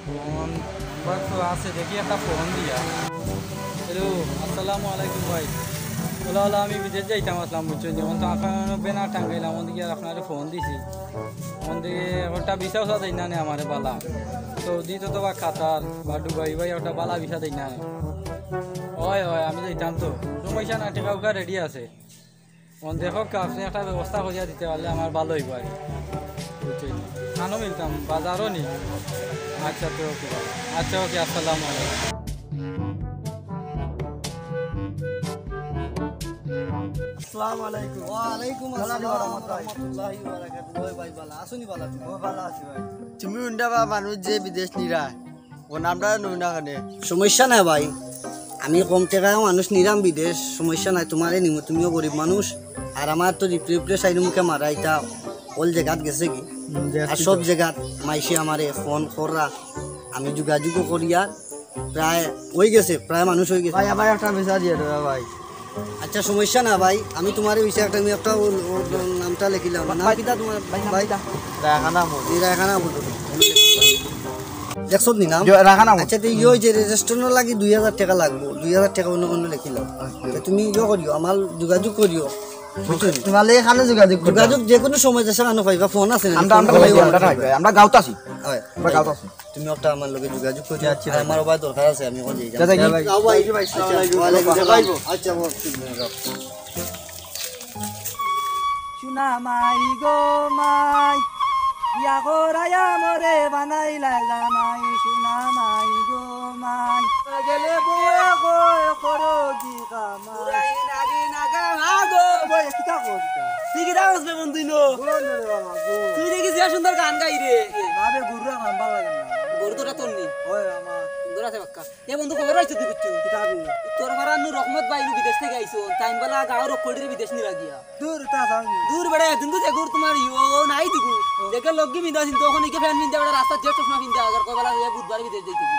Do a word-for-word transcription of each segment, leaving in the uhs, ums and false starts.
Phone number তো আছে, দেখি একটা ফোন দিয়া। হ্যালো, আসসালামু আলাইকুম ভাই। ওলা, ওলা, আমি বিদেশ যাইতাম আছলাম, বুঝছো নি? অখন তো আপনার ব্যানার টাঙ্গাইলাম, অখন দেখি আর আপনারে ফোন দিছি। অখন দেখি একটা ভিসা উসা দেইন না নি আমারে বালা। সৌদি তো, তো বা কাতার বা দুবাই ভাই, একটা বালা ভিসা দেইন না নি। অয়, অয়, আমি যাইতাম তো। সমস্যা না, টেকা উকা রেডি আছে। অখন দেখউক্কা, আপনে একটা ব্যবস্থা করিয়া দিতে পারলে আমার ভালা অইবো আর কি। বুঝছইন? কানো মিলতাম, বাজারো নি? আচ্ছা, তো ওকে। আচ্ছা, ওকে, আসসালামু আলাইকুম। আসসালামু আলাইকুম। ওয়ালাইকুম আসসালাম ওয়া রাহমাতুল্লাহি ওয়া বারাকাতুহু। ওই ভাই, ভালা আছো নি? ভালা আছি ভাই। তুমি উন্ডা বা মানুষ যে বিদেশ নিরা, ও নামটা নমুনা খানে। সমস্যা নাই ভাই, আমি কম টেকায় মানুষ নিরাম বিদেশ, সমস্যা নাই, তুমারে নিমু, তুমিও গরিব মানুষ। আর আমার তো রিপ্লে রিপ্লে সাইড মুখে মারা, ইটা অল জাগাত গেছে কি? আর সব জাগাত মাইসে আমারে ফোন কররা, আমি যোগাযোগও করিয়ার, প্রায় অই গেছে, প্রায় মানুষ অই গেছে। ভাই, আমার একটা ভিসা দিয়া দেবা ভাই। আচ্ছা, সমস্যা না ভাই, আমি তুমারে ভিসা একটা, আমি একটা ওর, ওর নামটা লেখিলাম। নাম ভাই, কিতা তুমার ভাই? নাম ভাই, কিতা? রায়হান আহমদ। জি, রায়হান আহমদ। লেখছত নি নাম? জি, রায়হান আহমদ। আচ্ছা, তো ইয়ো যে রেজিস্ট্রেশনর লাগি দুই হাজার টেকা লাগবো, দুই হাজার টেকা অন্য কোনো লেখিলাম। আচ্ছা। তো তুমি ইয়ো করিও, আমার যোগাযোগ করিও। বুঝছো নি? তুমার লগে এখানো যোগাযোগ করতাম। যোগাযোগ যে কোনো সময় দেশে আনো পাইবা, ফোন আছে না? আমরা, আমরা ভাই, আমরা ভাই, আমরা গাঁওত আছি। অয়। আমরা গাঁওত আছি। তুমি একটা আমার লগে যোগাযোগ করিও। আচ্ছা, আর ভাই। আমার ভাই দরকার আছে, আমি অখন যাই। দাদা, কি? যাও ভাই। আচ্ছা, ভাই, আচ্ছা, আসসালামু আলাইকুম। ওয়ালাইকুম আসসালাম। আচ্ছা, বল। সোনা মাই গো মাই, বিয়া করাইয়া মোরে বানাইলা জামাই, সোনা মাই গো মাই। গেলে বউয়ে কয় করো কি কামাই। পুরাই নাগি নাগা মাগো। বই, কিতা কও কিতা? তুই কিতা করছ বে বন্ধু ইনো? বল রে বাবা, বল। তুই দেখি যে সুন্দর গান গাই রে। না রে, গরুর গান ভালা লাগে না। গরু তো তোর নি। ওই আমার। সুন্দর আছে বাক্কা। এ বন্ধু, খবর পাইছো তুই কিচ্ছু? কিতা রে? তোর পাড়ার নু রহমত ভাই নু বিদেশ থাকি আইছো। তাইন বালা গাঁওর রক্ষড়িরে বিদেশ নিরা গিয়া। দূর, তা জানি। দূর বেটা, এদিন তো দেখুর তুমার ইয়ো নাই দেখু। ও। দেখে লুঙ্গি পিন্দা চিন্তা, অখন ইকে প্যান্ট পিন্দা বেটা, রাস্তাত যে চশমা পিন্দা, আগার কয়বেলা ইয়ে বুধবারে বিদেশ যাইতে কি?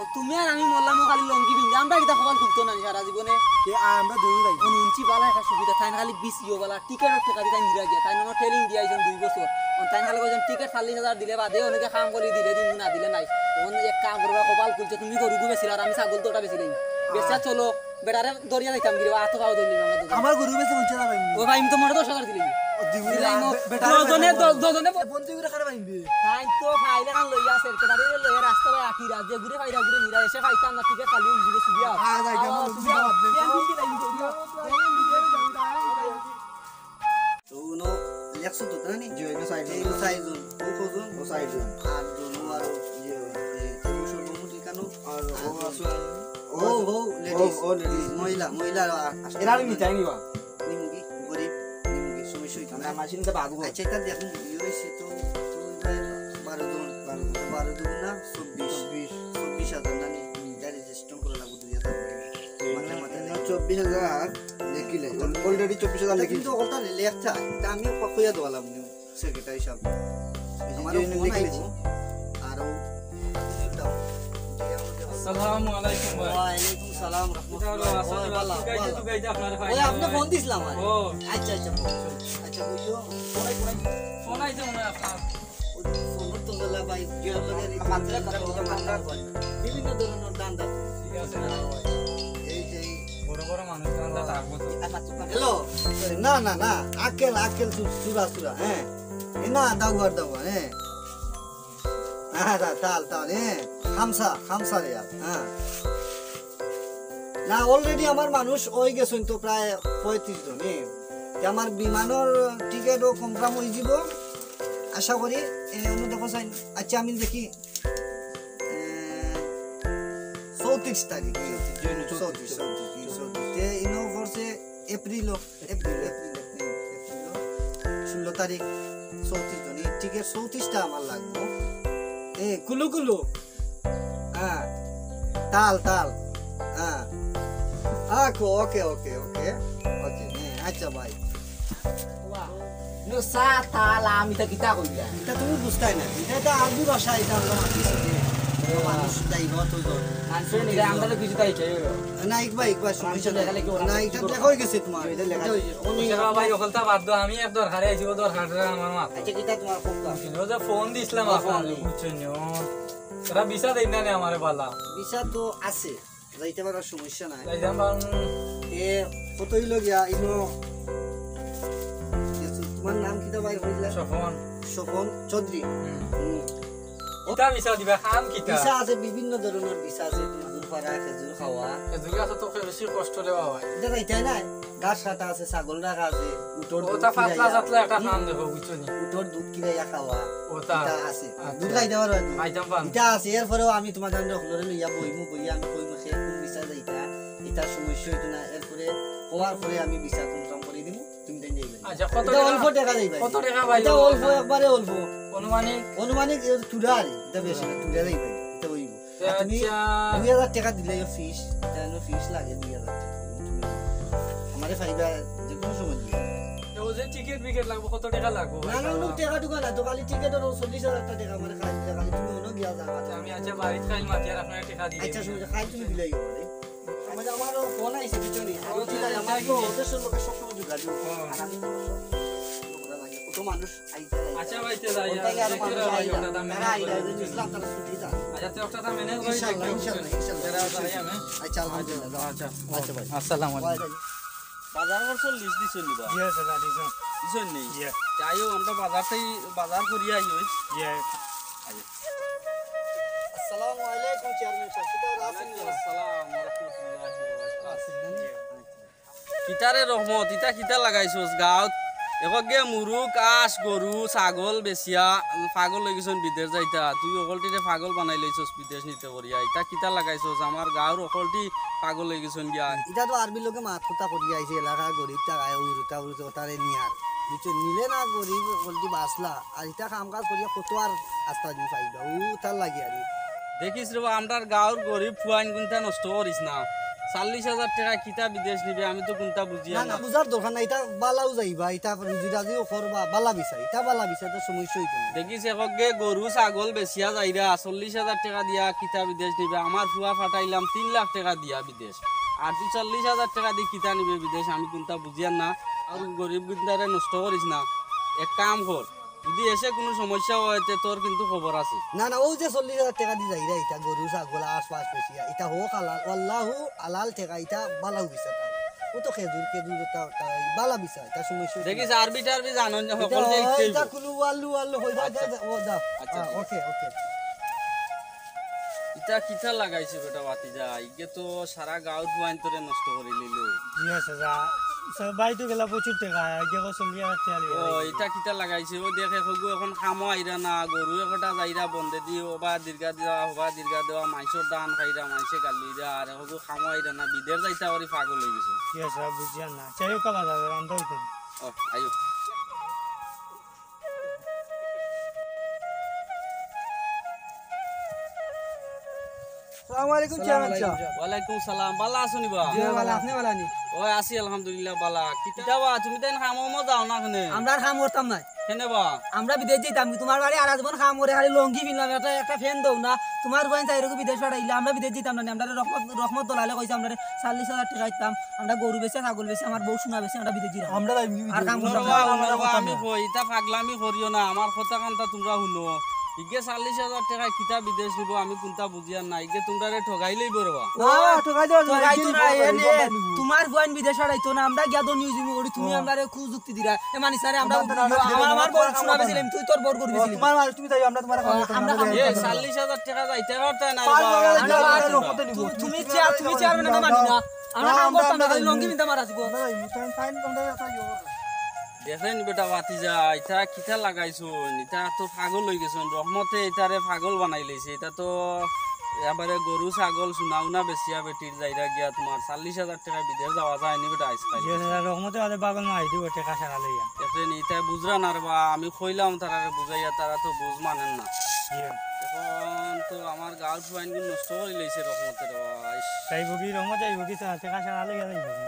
ও। তুমি আর আমি মরলাম ও খালি লুঙ্গি পিন্দা, আমরা কিতা কপাল খুলতো না নি সারা জীবনে? কে, আ, আমরা দূরে যাই। ও নুনচি বালা একটা সুবিধা, তাইন খালি বিশ ইয়ো বালা, টিকেটর টেকা দি তাইন নিরা গিয়া, তাইন আমার ট্রেনিং দিয়া আইছইন দুই বছর। ও তাইন খালি কইছইন টিকেট চল্লিশ হাজার দিলে বাদে, অনেকে কাম করি দিলে দিন, না দিলে নাই। অখন এক কাম করবা, কপাল খুলছে, তুমি গরু গু বেচিলা আর আমি ছাগল দুটা বেচিলাই। বেচা চলো। বেটারে দরিয়া যাইতাম গিরে, আতো পাও দরিয়া আমরা দুজন। আমার গরু বেচে পঞ্চাশ হাজার পাইবি। ও ভাই, আমি তো মনে দশ হাজার দিলে। ও, দিবি দিলাই না, মো-, বে-, বেটারে দুজনে, পাইবি। দ-, দুজনে ব-, বন্ধু করে খারাপ পাইবি। তাই তো ফাইলে খান লইয়া আছে, বেটারে লইয়া রাস্তা ভাই আটি রাত, যে ঘুরে ফাইরা ঘুরে নিরা, এসে খাইতাম না, টিকে খালি ওই দিকে সুবিয়া। আ, যাই, আ, আমার সুবিয়া। তো উনো লেখছো তো, তাই নি? জি, ওই চাইরজন। এই চাইরজন। ও কয়জন? ও চাইরজন। আটজন, ও আরো। জি, ওই, এই, এই, সর্বমোট এখানো। আর ও আটজন। আছে। ও, ও, ও, ladies। ও, ladies। মহিলা, মহিলা আ-, আটজন। এরা আমি মিটাই নিবা। নিমুগি, গরিব, নিমুগি, সমস্যা হইতো না। না, মাসিন তো বাদ গো। আচ্ছা, এটা দেখুন, ইয়ে হইছে তো, তো এবার বারো জন, বারো জন, বারো জন না, চব্বিশ। চব্বিশ। চব্বিশ হাজার না নি? হুম। এটা registration করা লাগবে দুই হাজার। মাথায় মাথায় এই নেই। চব্বিশ হাজার লেখিলে, al-, already চব্বিশ হাজার তা লেখিলে। কিন্তু ওটা লেখা, তা আমি কইয়া দেওয়ালাম নি, secretary সাহেব। এই যে আমারও জন্য ফোন লেখিলে। আইবো, আরো আসসালামু আলাইকুম ভাই। ওয়ালাইকুম সালাম রহমতুল্লাহ। কিতা হলো? আসলে ওই, বালা, ঠিক আছে, বালা। ঠিক আছে, আপনার ওই, আপনি ফোন দিছিলাম আর। ও। আচ্ছা, আচ্ছা, ফোন। আচ্ছা, বুঝছো? ফোন আইছে মনে হয় আপনার। ওই ফোনর তো বেলা ভাই, জুয়ার লগে এই মাত্রা কথা বলতে মাত্রা হয়। বিভিন্ন ধরনের ধান্দা। ঠিক আছে, না ভাই। এই যে এই বড় বড় মানুষ ধান্দা থাকবো তো। হ্যালো। না, না, না, আক্কেল, আক্কেল চু-, চুরা, চুরা, হ্যাঁ। এ না, দাওয়ার, দাওয়ার, হ্যাঁ। হ্যাঁ, তা-, তাল, তাল, হ্যাঁ। খামসা, খামসা রে আর, হ্যাঁ। না, already আমার মানুষ অই গেছইন তো প্রায় পঁয়ত্রিশ জন, এ। তে আমার বিমানর টিকেটও confirm অই যিবো, আশা করি। এ, অন্য দেখো চাইন। আচ্ছা, আমি দেখি, এ, চৌত্রিশ তারিখ, চৌত্রিশ, চৌত্রিশ, চৌত্রিশ। তে ইনো পড়ছে এপ্রিলও, এপ্রিল, এপ্রিল, এপ্রিল, এপ্রিলও। ষোলো তারিখ, চৌত্রিশ জন। এই টিকেট চৌত্রিশটা আমার লাগবো। এ, কুলু কুলু। হ্যাঁ, তাল, তাল। হ্যাঁ। আচ্ছা, ওকে, ওকে, ওকে, ওকে। হ্যাঁ, আচ্ছা, ভাই। বাহ। নো, সা, তাল, আম, ইতা কিতা কইলা? ইতা তুমি বুঝতায় না। ইতা, ইতা আরবি ভাষা, ইতা আমরা মাতছি যে, মানুষ তাই, অত জন। মানুষ নিলে আমরা তো কিছু তাই চাই হলো। না, ইকবা, ইকবা, সমস্যা নাই। না, ইতা লেখা অই গেছে তোমার। ইতা লেখা অই গেছে। আচ্ছা, ভাই, অকলতা বাদ দাও, আমি এক দরকারে আইছি, ও দরকারটা আমার মাথা। আচ্ছা, কিতা তোমার কথা? ও যে ফোন দিছিলাম ও, ফোন আপনার, দিই। বুঝছেন নি? ও এরা ভিসা দেইন না নি আমারে বালা? ভিসা তো আছে, যাইতে পারার সমস্যা নাই। যাইতাম পারমু। এ, কত অইলো গিয়া, ইনো, তোমার নাম কিতা ভাই কইলা? স্বপন। স্বপন চৌধুরী। হুম। হুম। কিতা ভিসা দিবা, কাম কিতা? ভিসা আছে, বিভিন্ন ধরনের ভিসা আছে, খেজুর পাড়া, খেজুর খাওয়া। খেজুর গাছে তো বেশি কষ্ট রে বাবা। ইটা যাইতে নাই, ঘাস কাটা আছে, ছাগল রাখা আছে, উটর দুধ কিনাইয়া। পাতলা সাতলা একটা হুম। কাম দেখো, বুঝছো নি? উটর দুধ কিনাইয়া খাওয়া। ওটা। ইটা আছে। আচ্ছা। দুধ খাইতে পারো এখন? খাইতাম পারমু। ইটা আছে, এরপরেও আমি তোমার জানলে হকলরে লইয়া বইমু, বইয়া আমি কইমু সে কোন ভিসা যাইতা, ইটার সমস্যা অইতো না, এরপরে হওয়ার পরে আমি ভিসা কনফার্ম করি দিমু। তুমি তাই যাইবে। আচ্ছা, কত ইটা টাকা? অল্প টাকা যাইবে। কত টাকা ভাই? ইটা অল্প, একবারে অল্প। অনুমানিক? অনুমানিক এ টুরা আর, ইটা বেশি না, হ্যাঁ। টুরা যাইবে, ইটা অইব। আচ্ছা। আর তুমি দুই হাজার টাকা দিলে ফিস, ইটা অইলো ফিস লাগে দুই হাজার টাকা। তুমি আমারে পাইবা যে কোনো সময় দিও। তো ওই যে টিকিট বিকেট লাগবো, কত টাকা লাগবো? না, না, কোনো টাকা টুকা না, তো খালি টিকিটর চল্লিশ হাজার টাকা আমারে খালি দিলে, খালি তুমি অনো গিয়া যাও। আচ্ছা, আমি আচ্ছা বাড়িত খাইল মাতি আর আপনারে টাকা দিয়ে আচ্ছা, দিই। শুনো, খালি তুমি দিলেই হবে। আমার, আমারও ফোন আইছে, বুঝছো নি? আমি ও, কি জানি, আমার তো ওদের সঙ্গে লোকের সব সময় যোগাযোগ। ও। আর আমি তো সব কত মানুষ আইতে যায়। আচ্ছা, ভাই, তে যাই, ওটাই আর আর মানুষ দেখতে আইলা। পাই ওটা দাম তারা আইলা, বুঝছো নি? ইসলাম তারা ছুটি দেন। আচ্ছা, তো একটা দাম এনে ওই ইনশাআল্লাহ, দেখতে ইনশাআল্লাহ, ইনশাআল্লাহ। যারা যাই আমি। আচ্ছা, আলহামদুলিল্লাহ। আচ্ছা, আচ্ছা, ভাই। আসসালামু আলাইকুম। ওয়ালাইকুম। বাজার করছো, লিস্ট দিছো নি বা? জি, আছে, দাদা, দিছো। দিছো নি? জি। যাই হোক, আমরা বাজারটাই, বাজার করিয়া আই ওই। জি। আইও। আসসালামু আলাইকুম, চেয়ারম্যান সাহেব। কিতা ওরা আছেন নি? ওয়ালাইকুম আসসালাম ওয়া রাহমাতুল্লাহি ওয়া বারাকাতুহু। আছেন নি? কিতারে রহমত, ইতা কিতা লাগাইছস গাঁওত? একগে মুরুক, আস, গরু, ছাগল বেচিয়া পাগল অই গেছইন বিদেশ যাইতা। তুই অকলটিরে পাগল বানাই লইছস বিদেশ নিতে করিয়া। ইতা কিতা লাগাইছস? আমার গাঁওর অকলটি পাগল অই গেছইন গিয়া। ইতা তো আরবির লগে মাত কথা করিয়া আইছে, এলাকা গরিব টাকায় উরুতা উরুতা তারে নিয়ার। বুঝছো? নিলে না গরিব অকলটি বাঁচলা। আর ইতা কাম কাজ করিয়া কত আর আস্তা দিন পাইবা? ও তার লাগি আর। দেখিস রে বা, আমরার গাঁওর গরিব ফুয়াইন কুন্তা নষ্ট করিস না। চল্লিশ হাজার টাকা কিতা বিদেশ নিবে, আমি তো কুন্তা বুঝিয়ার না, না। না, বুঝার দরকার নাই, ইতা বালাউ যাইবা, ইতা রুজি রাজিও করবা, বালা বিচার, ইতা বালা বিচার, তো সমস্যা অইতো না। দেখিস, একগে গরু ছাগল বেচিয়া যাইরা, চল্লিশ হাজার টাকা দিয়া কিতা বিদেশ নিবে, আমার ফুয়া ফাটাইলাম তিন লাখ টাকা দিয়া বিদেশ, আর তুই চল্লিশ হাজার টাকা দি কিতা নিবে বিদেশ, আমি কুন্তা বুঝিয়ার না। আর গরিব কুন্তারে নষ্ট করিস না, এক কাম কর, যদি এসে কোনো সমস্যা অয়, তে তোর কিন্তু খবর আছে। না, না, অউ যে চল্লিশ হাজার টাকা দি যাইরা, ইতা গরু, ছাগল, আস, পাস বেচিয়া, ইতা হোক হালাল, আল্লাহু হালাল টাকা, ইতা বালা বিচার। অউ তো খেজুর, খেজুর, ইতা, ইতা বালা বিচার, ইতা সমস্যা অইতো না। দেখিস, আরবি টারবি জানইন যে, ইতা, হকলটা ইতা ইচ্ছেই। কুলু আল্লু আল্লু কইবা, আচ্ছা। যা, যা, ও যা। আচ্ছা, আহ, ঠিক আছে। ওকে, ওকে। ইতা কিতা লাগাইছে বেটা ভাতিজা? ইগে তো সারা গাঁওর ফুয়াইন্তরে নষ্ট করি নিল। জি আছে, যা। সব বাড়িতে গেলা প্রচুর টাকা, আগে বছর বিয়া করতে আলি। ও, ইটা কিতা লাগাইছে? ও দেখে, হগু এখন কামও আইরা না, গরু একটা যাইরা বন্দে দি, ওবা দীর্ঘা দেওয়া, হবা দীর্ঘা দেওয়া, মাইনষর ধান খাইরা, মাইনষে গালিরা, আর হগু কামও আইরা না, বিদেশ যাইতা করি পাগল অই গেছে। জি আছে, বুঝিয়ার না। চাইও কালা যাবে, রান্দা হইতো। ও, আইও। আসসালামু আলাইকুম, চেয়ারম্যান সাহেব। ওয়ালাইকুম সালাম, বালা আছো নি বা? জি, বালা, আপনে বালা নি? ওই আছি আলহামদুলিল্লাহ বালা। কিতা বা, তুমি তাইন কামো মো যাও না কেনে? আমরা আর কাম করতাম না। কেনে বা? আমরা বিদেশ যাইতাম, তোমার বাড়ি আর আজীবন কাম করে খালি লুঙ্গি পিনলাম, একটা, একটা ফ্যান দেও না। তোমার বইন তাই এরকম বিদেশ পাঠাইলে আমরা বিদেশ যাইতাম না, আমরা রহমত, রহমত দলালে কইছে আমরা চল্লিশ হাজার টাকা দিতাম। আমরা গরু বেচে, ছাগল বেচে, আমার বউ সোনা বেচে, আমরা বিদেশ যাইতাম। আমরা যাই বিদেশ। আর কাম করতাম না। হুনো বা, হুনো বা, আমি কই, ইতা পাগলামি করিও না, আমার কথা কানটা তোমরা হুনো। ইগে চল্লিশ হাজার টাকা কিতা বিদেশ নিব, আমি কুনটা বুঝিয়ার না। ইগে তোমরারে ঠগাইলেই বড় বা। না, ঠগাই দেওয়া যাবে না, ঠগাই তো না, এনে তোমার বইন বিদেশ পাঠাইতো না, আমরা গিয়া ধনী অইযিমু করি, তুমি আমরারে কু যুক্তি দিরা। এ মানি স্যারে, আমরা আমার, আমার বউ সোনা বেচিলাম, তুই তোর বউর গরু বেচিলি। তোমার মাল তুমি যাই, আমরা তোমার কাম করতাম না। এ, চল্লিশ হাজার টাকা যাইতে পারতা না রে বা। তুমি, তুমি চেয়ার, তুমি চেয়ারম্যান, আমি মানি না। আমরা কাম করতাম না, খালি লুঙ্গি পিনতাম আর আসবো। দেখইন বেটা ভাতিজা, ইতা কিতা লাগাইছইন? ইতা তো পাগল অই গেছইন। রহমতে ইতারে পাগল বানাই লাইছে। ইতা তো এবারে গরু ছাগল সোনা উনা বেচিয়া বেটির যাইরা গিয়া তোমার চল্লিশ হাজার টাকা বিদেশ যাওয়া যায় নি বেটা আইজকাল। জি, দাদা, রহমতে বাদে পাগল না, আইডি বটে কাঁচা কালো ইয়া। দেখইন ইতা বুঝরা না রে বা, আমি কইলাম তারারে বুঝাইয়া, তারা তো বুঝ মানইন না। জি। এখন তো আমার গাঁওর ফুয়াইনগুন নষ্ট করি লাইছে রহমতে রে বা। ইস। যাইব কি রহমত, যাইব কি, তো আছে কাঁচা কালো ইয়া যাইব কি?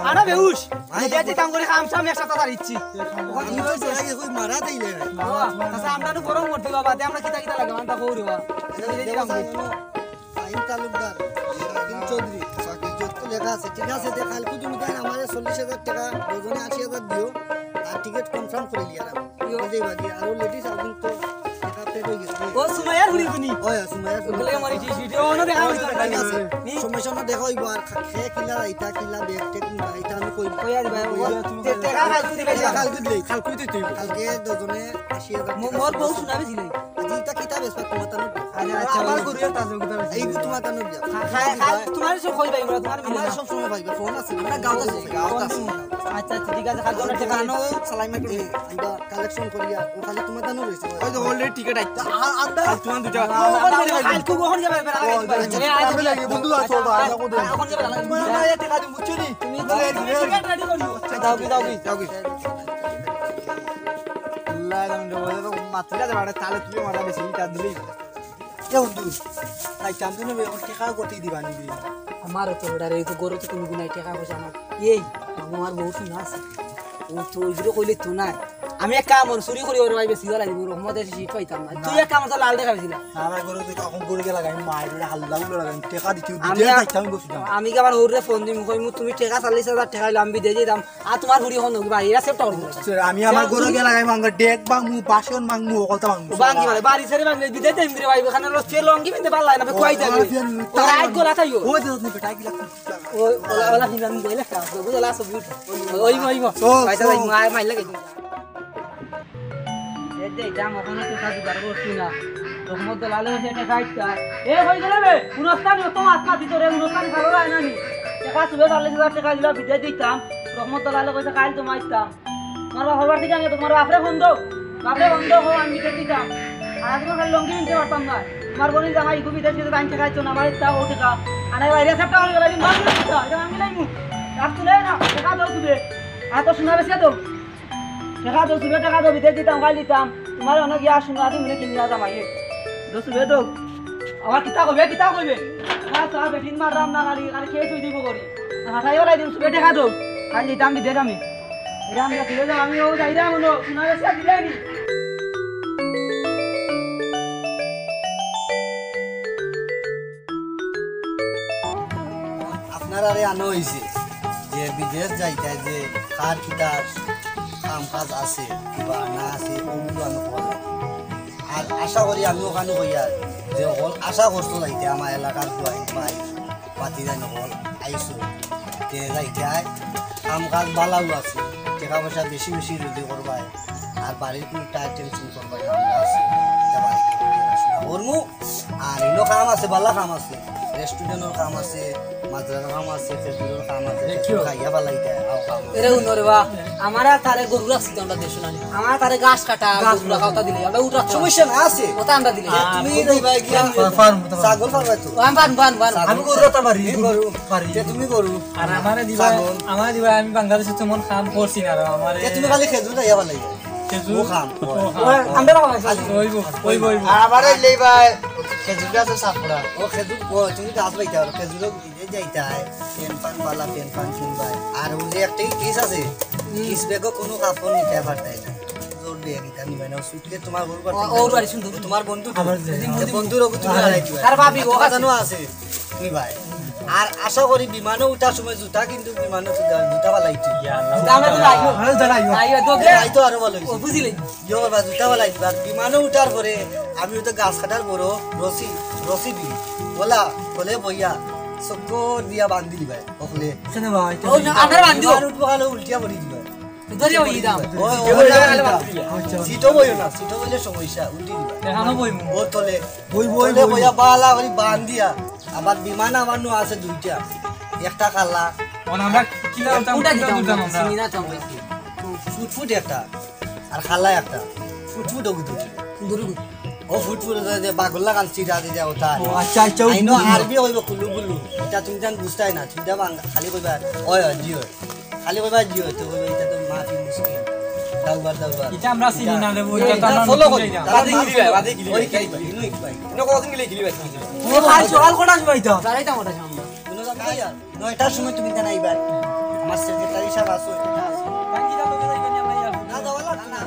আরে বেহুশ। আমি দেখছি কাম করে কাম সামনে একটা তাড়া দিচ্ছি। আমি তো আগে কই মারা দিলে। আচ্ছা, আমরা তো গরম করতে বাবা, তে আমরা কিতা কিতা লাগে, আমরা তো গৌরী বাবা। আইন তালুকদার, শাকিল চৌধুরী, শাকিল চৌধুরী। ঠিক আছে, ঠিক আছে, তে কাইলকু তুমি তাইন আমারে চল্লিশ হাজার টেকা, দুইজনে আশি হাজার দিও, আর টিকিট কনফার্ম করি লিয়ার আমি। দিও। বুঝলি বাকি, আর ও লেডিস এখন তো টেকা পেড অই গেছে। ও সুমাইয়ার হুড়ি হুনি। ওই সুমাইয়ার হুড়ি। ওগুলো আমার এই ভিডিও অনো দেখা হইতো না। ঠিক আছে। নি? সময় সময় দেখা হইব, আর খা-, খেয়ে কিলা রাইতা, কিলা ব্যাগ টেক নিবা, এটা আমি কই। কইয়া দিবা, ও, তে-, টেকা কাইলকু দিলে টেকা কাইলকু দিলে। কাইলকু দিতে হইব। কাইলকে দুইজনে আশি হাজার টেকা। মোর বউ শোনাবে দিলে। আজি ইটা কিতা বেচবা তোমার তানো? আচ্ছা, আচ্ছা, আমার গরু একটা আছে, ওগুলো বেচবা। এইগু তোমার তানো দিয়া। খা-, খায়, খায়, তোমার সব কই পাইবো, তোমার আমার সব সময় পাইবে, ফোন আছে, আমরা গাঁও আছে, গাঁও আছে। আচ্ছা, আচ্ছা, ঠিক আছে, কালকে আমরা টেকা আনো, সালাই মার করে। আমরা কালেকশন করিয়া, ও খালি তোমার তানো রইছে। ওই তো already টিকিট আইতা। আ-, আন্দা। আর তোমার দুইটা। ও, ওখানে যাবে, বেড়া, বেড়া, বেড়া। বন্ধু আছো, ভাই, না কোথায়? ওখানে যাবে, বেড়া। তোমার আমার এই টেকা দিন, বুঝছো নি? তুমি টিকিট রেডি করিও। যাও কি, যাও কি, যাও কি। আল্লাহ, আমি দেবো, দেবো, মাতলে যাবে, আরে, তাহলে তুমি মারা বেশি, তা দিলেই। এ বন্ধু, তাই চান্দু নেবে, আমার টেকা গতি দিবা নিবি। আমার তো বেটা রে, এই তো গরু তো কোনো গুণাই টেকা পয়সা না। এই, আমার বউ শুনে আছে। ও তো ওই দিকে কইলে তো নাই। আমি এক কাম করি, চুরি করি ওর ভাই বেশি গলা দিব, রহমত এসে সিট পাইতাম না। তুই এক কাম কর, লাল দেখা বেশি না। সারা গরু তুই কখন গরু গেলা, আমি মায়ের হাল্লা উল্লা লাগাই, টেকা দিতে আমি বিদেশ আর যাইতে আমি বসে যাম। আমি কি আবার ওরে ফোন দিমু, কইমু, "তুমি টেকা চল্লিশ হাজার টেকা হইলে আমি বিদেশ যেতাম।" আর তোমার হুড়ি হন কি ভাই, এরা সেটা করবো। স্যার, আমি আমার গরু গেলা, আমি মাঙ্গা ডেক ভাঙমু, বাসন ভাঙমু, ও কথা ভাঙমু। ভাঙি ভাই, বাড়ি ছেড়ে ভাঙলে বিদেশ যাইম রে ভাই, ওখানে রোজ ফের লঙ্গি পিনতে পারলাই না, কই যাবে? ও রাত গোলা থাইও। ওই দেখো, তুমি বেটা কি লাগছে? ওই, ওলা, ওলা, হিন্দান বইলে কাজ, বুঝলা, সব বুঝ। ওই, ওই, ওই, চল, ভাই, চল। মাই, মাই লাগে। এ দে, দাম ওখানে তো কাজ জোগাড় করছি না। রহমত দলালে কইছে এটা খাইতা। এ, কই গেলে বে? গুরস্থানি অত মাত মাতি তোরে, গুরস্থানি ভালো লাগে না নি? টেকা চুবে চল্লিশ হাজার টেকা দিলা, বিদায় দিতাম। রহমত দলালে কইছে কাইল তো মাইতাম। তোমার বাবার বাড়ি থেকে আনিয়া তোমার বাপরে ফোন দাও। বাপরে ফোন দাও, আমি বিদায় দিতাম। আর তোমার খালি লঙ্গি কিনতে পারতাম না। তোমার বোনের জামাই ইগু বিদেশ গেছে, তাই টেকা দিত না, আমার ইচ্ছা ও টেকা। আনাই বাইরে সব টাকা হয়ে গেল, আমি মার দিতাম। এটা আমি লাইমু। রাত তুলে না, টেকা দাও চুবে। আর তো শোনা বেশি তো। টেকা দাও চুবে, টেকা দাও, বিদেশ দিতাম, কাইল দিতাম। তোমার অনেক ইয়া শোনা, তুমি কিনে নিয়ে যামাই। দো চুবে দাও। আবার কিতা কইবে, কিতা কইবে? না, চা বেটিন মাররাম না, খালি, খালি খেয়ে শুই দিব করি। হাঁটাই ওলাই দিম, চুবে টেকা দাও। কাইল দিতাম বিদেশ আমি। এরাম যা চুবে দাও, আমি ও যাইরাম হলো, শোনা বেশি আর দিলাইনি। আপনারারে আনা হইছে যে বিদেশ যাইতে যে কার কিতার কাম কাজ আছে, কিবা না আছে, ওগুলো আমি কইলাম। আর আশা করি আমি ওখানে কইয়ার যে হল আশা করছো যাইতে আমার এলাকার জোয়াইন ভাই, ভাতিজা নকল আইছো, তে যাইতে আয়, কাম কাজ বালাও আছে, টেকা পয়সা বেশি বেশি রুজি করবায়, আর বাড়ির কোনো টায়ার টেনশন করবায় না, আমরা আছি, তে বাড়ির কোনো টেনশন না করমু। আর ইনো কাম আছে, বালা কাম আছে, রেস্টুরেন্টর কাম আছে, মাজরার কাম আছে, খেজুরর কাম আছে, দেখিও। খেজুর খাইয়া ফালাই দেয়, আও কাম আছে। এরে উনো রে বা, আমরা তারে গরু রাখছি তো আমরা দেশো না। আমরা তারে ঘাস কাটা, ঘাস গরু রাখা কাটা। ওটা দিলে, আমরা উঠার সমস্যা না আছে। ওটা আমরা দিলে। আ, তুমি তুমি তো ভাই গিয়া ফার্ম, ফার্ম, ফার্ম। ছাগল ফার্ম তো। ও, আমি ফার্ম, ফার্ম, ফার্ম। ছাগল। আমি গরু রাখতে পারি, এই গরু। গরু। পারি। তে তুমি গরু। আর আমারে দিবা, ছাগল। আমারে দিবা, আমি বাংলাদেশে তেমন কাম করছি না রে, আমারে। তে তুমি খালি খেজুর খাইয়া ফালাই দেয়। খেজুর? ও খাম। ও খাম। ও, আমরা খাম। খালি ওই গো, ওই গো, ওই গো। আর আমারে লইবা খেজুর গাছে সাপড়া। ও খেজুর, ও তুমি গাছ বাইতে পারো, খেজুরও এই যাইতায়, প্যান্ট পান বালা, প্যান্ট পান কিনবায়। আর ওই যে একটা কিস আছে, হুম। কিস ব্যাগও কোনো কাপড় নিতে পারতায় না। জোর দিয়ে কিতা নিবায় না, সুটকে তোমার ওর বাড়ি ও, ওর বাড়ি সুন্দর। তোমার বন্ধু তো। আমার যে, যে বন্ধুর ওকে তুমি হারাই দিবায়। তার ভাবি, ও তোমার আছে। জানো আছে, নিবায়। আর আশা করি বিমানে উঠার সময় জুতা কিন্তু বিমানে জুতা, জুতা ফালাইছি। ইয়া আল্লাহ। জুতা আমরা তো রাখবো। আরে দাঁড়াইও। আইও, তো দে। এই তো আরো ভালো হইছে। ও, বুঝিলে? ইয়ো বাবা, জুতা ফালাই দিবা। আর বিমানে উঠার পরে আমি ওই তো গাছ কাটার বড় রশি, রশি দি, ওলা, বলে বইয়া, চক্কর দিয়া বান্ধি দিবা। ওখানে। কেন ভাই? ও, না, আমরা বান্ধি দিব। বিমান উঠবো, খালি উল্টিয়া পড়ি দিবা। ধরিয়া বই দাম। ও, ও, সিটে বই না। আচ্ছা। সিটও বইও না, সিটও বইলে সমস্যা, উল্টি দিবা। এখানো বইমু। ও তলে। বই, বই, তলে বই। বইয়া বালা করি বান্ধিয়া। আবার বিমান আমার নু আছে দুইটা। একটা কালা। মানে আমরা কি জানতাম, কোনটা কোনটা দিতাম বুঝতাম আমরা? আমরা? চিনি না তো আমরা। ফুটফুট একটা। আর খালা একটা। ফুটফুট ওগুলো দুইটা। সুন্দর ওগুলো। ও ফুটফুট ওটা যে বাগল্লা কান চিরা দিয়ে দেয় ওটা। ও, আচ্ছা, আচ্ছা, আইনো ওগুলো। আরবি হইব কুলু কুলু। এটা তুমি জান বুঝতাই না। তুমি যা বাং-, খালি কইবা, "ওই, ওই, জি, ওই।" খালি কইবা, "জি, ওই।" তো কইবা, "এটা তো মাফি মুশকিল। দাউবার, দাউবার।" এটা আমরা চিনি না রে, বউ, এটা এটা তো আমরা ফলো নতুন করি। জায়গা। বাদে গিলি ভাই, বাদে গিলি ভাই। ওই কি ভাই? ইনো কি ভাই? ইনো কতদিন গিলে গিলি ভাই? ও, কাল সকাল কটার সময় তো? দাঁড়াইতাম ওটা সামনে। কোনো জানতো ইয়া? নয়টার সময় তুমি জানাইবা। আমার সেক্রেটারি সাহেব আসো। না, যাওয়া লাগতো না।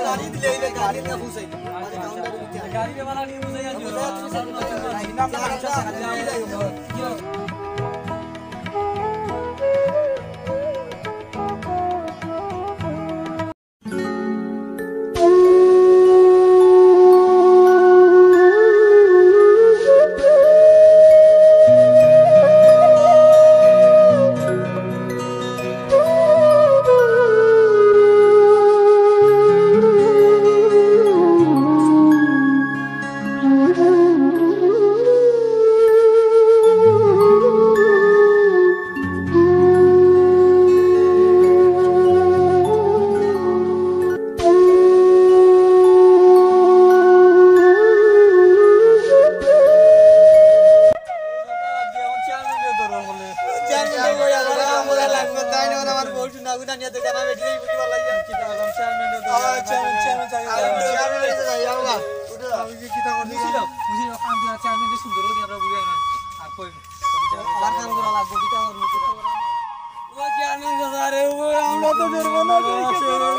গাড়ি দিলে এই গাড়ি দিয়ে বুঝাই দিবো। গাড়ি দিয়ে বানা নিয়ে বুঝাই দিবো। বুঝাই দিবো। জানা বেটি এই বুঝি ভালো লাগে। কিতা করলাম? চেয়ারম্যান রে আবার চেয়ারম্যান, চেয়ারম্যান চাকরি আবার করে। চেয়ারম্যান রে যাই, আবার। উঠো। আমি কি কিতা করলাম? বুঝি দাও, বুঝি দাও, কাম দিয়া চেয়ারম্যান রে সুন্দর করি আমরা বুঝাই না। আর কই? আবার কাম করা লাগবো, কিতা করবো, কিতা করবো? ও চেয়ারম্যান দাদা রে, ও আমরা তো ধরবো না, রে, কি করবো?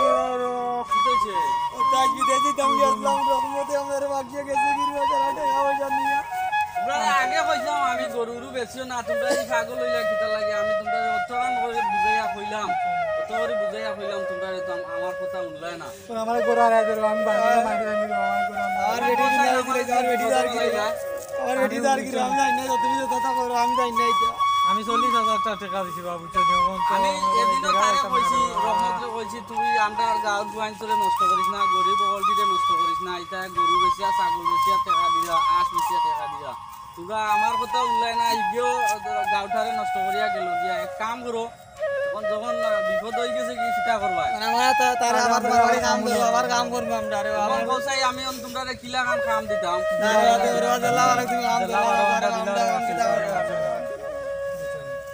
কি কইছে? ও তাই বিদেশি দাম গেছিলাম, রকমতে আমরা বাকি গেছে, বিশ হাজার টাকা পয়সা নিয়ে। তোমরা আগে কইছিলাম আমি গরুরও বেশিও না, তোমরা এই পাগল হইলা কিতা লাগে? আমি তোমরা অত কাম করে বুঝাইয়া কইলাম, অত করে বুঝাইয়া কইলাম, তোমরা তো আম-, আমার কথা শুনলায় না। তো আমার গরু আর আইবে, আমি বাইরে মাঠে আমি আমার গরু আমার। আমার বেটি দিন আইছিল, আমার বেটি দাঁড় গিয়ে, আমার বেটি দাঁড় গিয়ে, আমি জানি না, তুমি যত কথা করো, আমি জানি না এটা। আমি চল্লিশ হাজার টাকা দিছি বাবু, তো যেমন তো আমি আমার এদিনও জায়গা তারে একটা কইছি, মারা রহমতরে কইছি, তুই আমরা গাঁওর ফুয়াইন্তরে নষ্ট করিস না, গরিব অকলটিরে নষ্ট করিস না, এটা গরু বেচিয়া, ছাগল বেচিয়া টাকা দিলা, আঁশ বেচিয়া টাকা দিলা। তোমরা আমার কথা শুনলায় না, ইগিও গাঁওটারে নষ্ট করিয়া গেল গিয়া। এক কাম করো, এখন যখন, আহ, বিপদ হয়ে গেছে, কি চিন্তা করবা? মানে, আমরা তা-, তারে আবার তোমার বাড়ি কাম ধরবো, আবার কাম করবো আমরা, আরে বাবা। এখন বলছাই আমি এখন তোমরারে কিলা কাম, কাম দিতাম। না, না, না, না, না, না, না, না, না, না, না, না, না, না, না, না, না, না।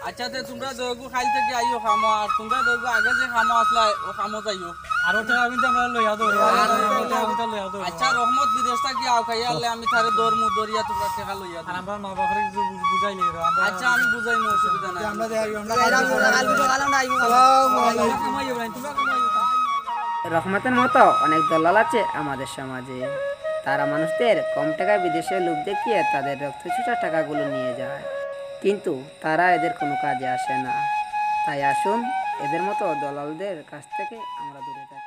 আচ্ছা, তে তোমরা দুগু খাইল থেকে আইও খামো, আর তোমরা দুগু আগে যে খামো আসলা, ও খামো যাইও। আর ওটা আমি তো আমরা লইয়া দৌড়ো, আর আর ওটা আমি তো লইয়া দৌড়ো। আচ্ছা, রহমত বিদেশ থাকি আও খাইয়া আনলে আমি তারে দৌড় মুখ দৌড়িয়া তোমরা টেকা লইয়া আর দিও। আমরা মা বাপরে কিছু বুঝ-, বুঝাই নেই রে, আমরা আচ্ছা, আমি বুঝাই নি, অসুবিধা নাই। আমরা যাই, আমরা যাই। আসসালামু আলাইকুম। তোমরা কামাইও ভাই, তোমরা কামাইও। রহমতের মতো অনেক দলাল আছে আমাদের সমাজে। তারা মানুষদের কম টাকায় বিদেশে লোভ দেখিয়ে তাদের রক্ত চুষা টাকাগুলো নিয়ে যায়, কিন্তু তারা এদের কোনো কাজে আসে না। তাই আসুন, এদের মতো দলালদের কাছ থেকে আমরা দূরে থাকি।